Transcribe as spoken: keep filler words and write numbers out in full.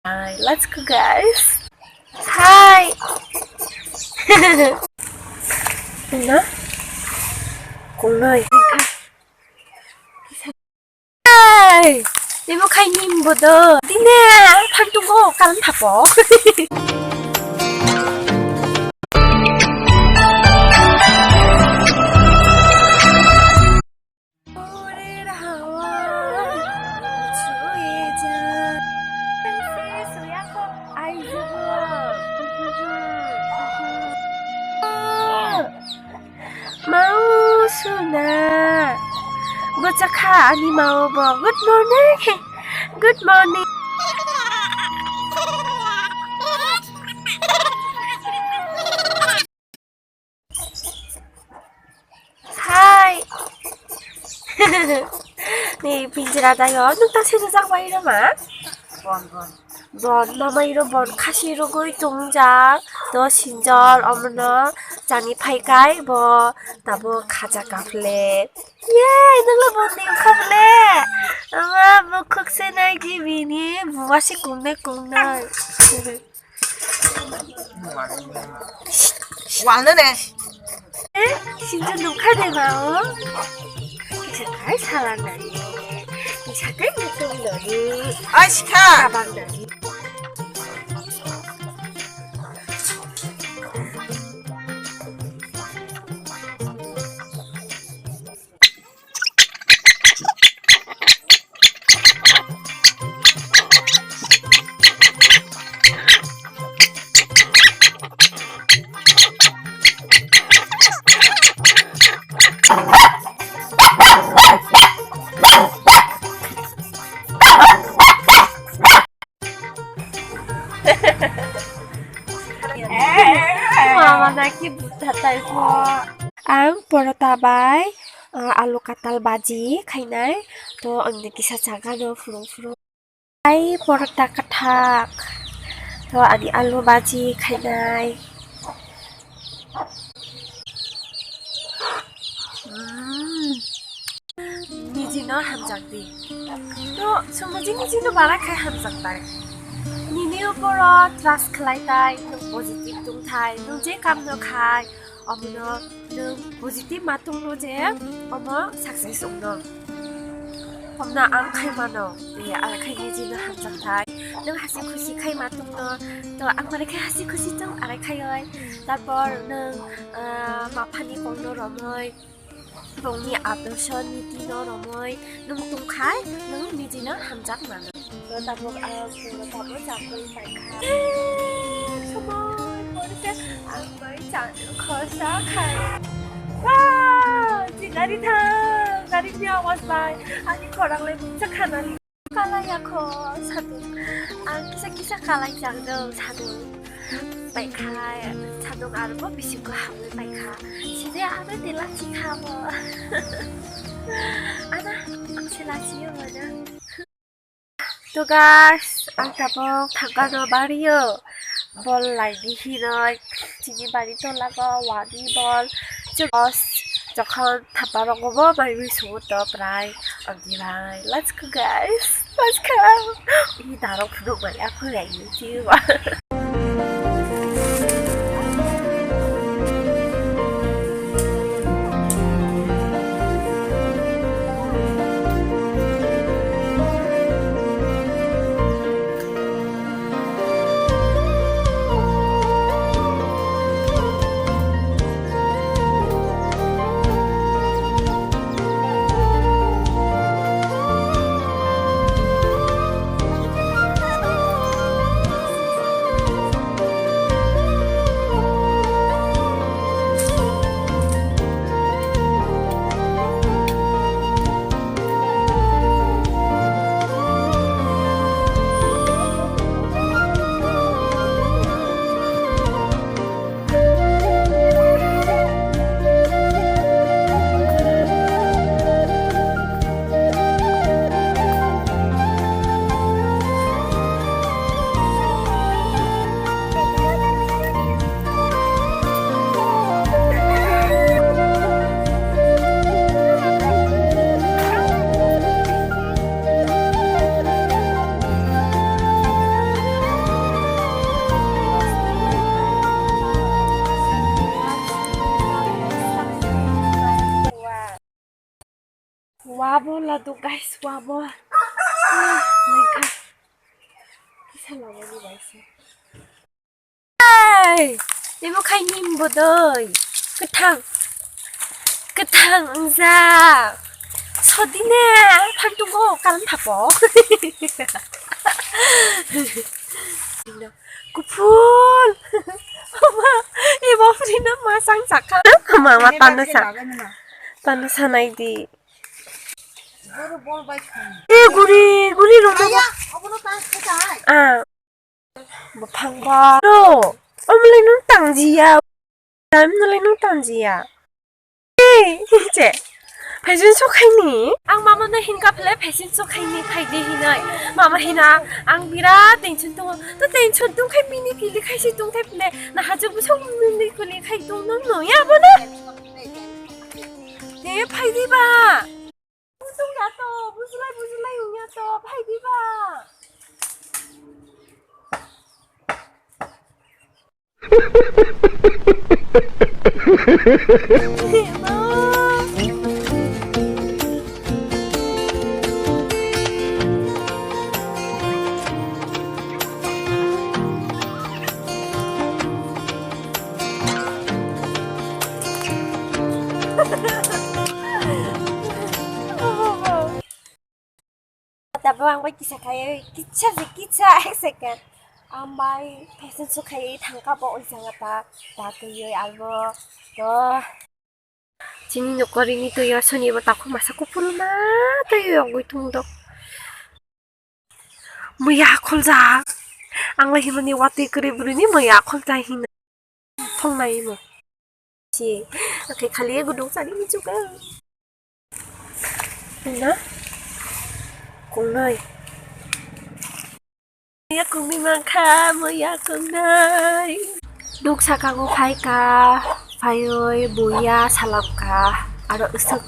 Hi, let's go, guys. Hi. Na? Kunai. Hey, imo khai nim bodo. Dine, thang tungo, kalan thapo. Mau suna. Bwchakha ani mao bo. Good morning. Good morning. Hi. Ni pinjra dayo. Nung ta sini jak bai rama. Bon, mamai ro bon khasi rogoi tongjak, to sinjal omono chani phaikai bo tabo khacha kaple. Yay, nungla bon ni khaple. Ama bukhuk se nai ki bini buwa se kungnai kungnai. Wal ne ne. Eh, sinjo nungkha de ma o. Kisa kai salang dari. Kisa kai mutung dari. Ai, sikha. Kabang dari. Mama naki butha tai pho. Ang porota bai, uh, alu katal baji khainai. To ang ni kisa chaga no phuru phuru. Ai porota kathak. To ani alu baji khainai. Mm. Niji no hamjak di. No, sumo jini jino bara khai hamjak bai. Nini uporo trust khlai tai, no positive tong thai, no je kam no khai, omono no positive ma tong no je, omo success ong no. Omno ang khai mano, e, ara khai niji no hamjak thai. No hasi khusi khai ma tong no, to ang bara khai hasi khusi tong ara khai oi. Tarpor no, ah, maphani kong no romoi. Bongni adorsho niti no romoi nwng tongkhai nwng nijino hamjak mano. Tabuk ang tabuk chakri paikha. Somoi pore se ang bai chakri khosa khai. Wow! Ji gari thang, gari ni awaz bai. Ani khorang le bukcha khanani. Kalai ya kho, sadung. Ang kisa kisa kalai jak do, sadung. Pai khai, sadung arbo bisingo hamwi pai kha. Side ano tila chi kha bo. Ana, ang se lachi yo mana. To guys, ang tabuk thangkano bario. Bol lai di hinoi, chini bari tola go wani bol. Chwng os, jokhon thapa rogo bo mai wi sungo to prai. Agi bai, let's go guys, let's go. Ini darok phunuk bai, aku ya ini sih. Bola do guys, wa bo. Ah, my God. Kisa lama ni bai se. Hey, imo khai nim bodoi. Kwthang. Kwthang wngja. Sodine, thang tungo, kalan thapo. Kuphur. Mama, imo free na masang sakha. Mama, tanda sa. Tanda sa nai di. Eh, guri, guri rwma. Ah. Buphang ba. No. Omo lai nung tangjiya. Time no lai nung tangjiya. Eh, che. Fashion show khaini. Ang mama no hinka phle fashion show khaini phaidi hinai. Mama hina ang birat tension tongo. To tension tong khai mini kili khai si tong khai phle. Na hajo busong mini kili khai tong nung no ya bo na. Eh, phaidi ba. Bujung ya to, bujulai, bujulai wng ya to, phai diba? Tabuk ang bai kisa khai, kisa se kisa ek second. Ang bai fashion show khai thangka bo oi jaga ta, ta twi oi albo to. Chini nokori ni twi o soni bo takhuk masa kuphur ma twi o gwi tung dok. Muya kholjak. Ang lai himani watwi kwrwi bwrwi ni muya kholjak hino. Thongnai imo. Si, akai khali gudung sani michuka. Na? Kungnai. Ya kungni mangkha, muya kungnai. Duk saka go phai ka, phaioi buya salam ka, aro usuk.